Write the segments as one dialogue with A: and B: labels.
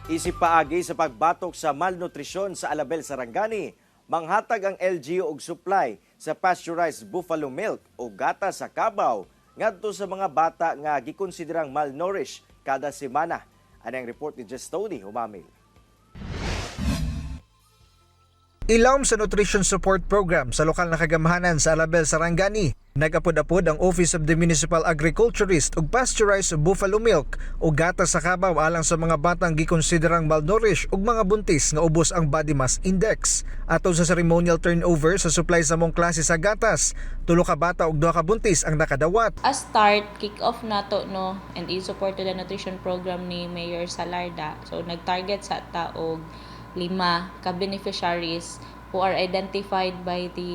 A: Isip paagi sa pagbatok sa malnutrisyon sa Alabel, Sarangani, manghatag ang LGU og supply sa pasteurized buffalo milk o gatas sa kabaw ngadto sa mga bata nga gikonsiderang malnourished kada semana. Ani ang report ni Jess Tony Humamil.
B: Ilawom sa Nutrition Support Program sa lokal na kagamhanan sa Alabel, Sarangani, nagapod-apod ang Office of the Municipal Agriculturist og pasteurized buffalo milk o gatas sa kabaw alang sa mga batang gikonsiderang malnourished ug mga buntis nga ubos ang body mass index. Atol sa ceremonial turnover sa supply sa maong klase sa gatas, tulo ka bata ug duha ka buntis ang nakadawat.
C: As start, kick off nato, no, and in support to the nutrition program ni Mayor Salarda. So nag-target sa ta og lima ka beneficiaries who are identified by the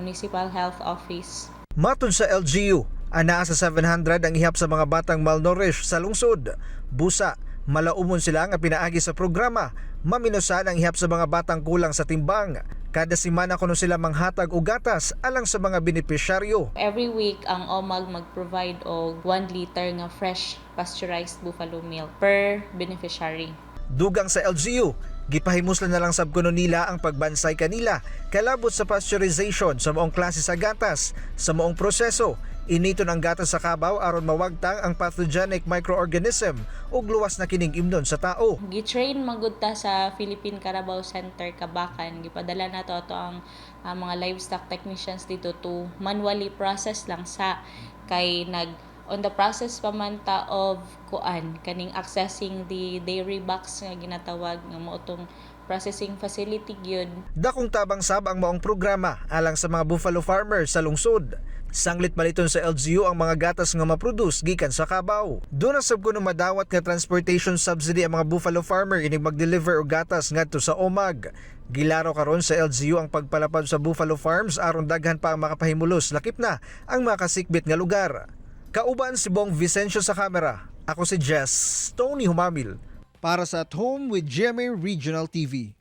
C: Municipal Health Office.
B: Matod sa LGU, anaa sa 700 ang ihap sa mga batang malnourished sa lungsod. Busa, malaumon sila nga pinaagi sa programa, maminusan ang ihap sa mga batang kulang sa timbang. Kada semana kuno sila manghatag og gatas alang sa mga benepisyaryo.
C: Every week ang OMAG mag-provide og 1 liter nga fresh pasteurized buffalo milk per beneficiary.
B: Dugang sa LGU, gipahimuslan na lang sab kuno nila ang pagbansay kanila kalabot sa pasteurization sa maong klase sa gatas. Sa maong proseso, initon ang gatas sa kabaw aron mawagtang ang pathogenic microorganism ug luwas na kining imnon sa tao.
C: Gi-train magud ta sa Philippine Carabao Center Kabakan. Gipadala nato ato ang mga livestock technicians dito to manually process lang sa kay nag on the process pa man ta of kuan kaning accessing the dairy box nga ginatawag nga mao tong processing facility gyud.
B: Dakong tabang sab ang maong programa alang sa mga buffalo farmers sa lungsod. Sanglit maliton sa LGU ang mga gatas nga ma-produce gikan sa kabaw. Duna sab kuno madawat nga transportation subsidy ang mga buffalo farmer inig mag-deliver og gatas ngadto sa OMAG. Gilaro karon sa LGU ang pagpalapad sa buffalo farms aron daghan pa ang makapahimulos, lakip na ang mga kasikbit nga lugar. Kauban si Bong Vicencio sa kamera. Ako si Jess Tony Humamil. Para sa At Home with GMA Regional TV.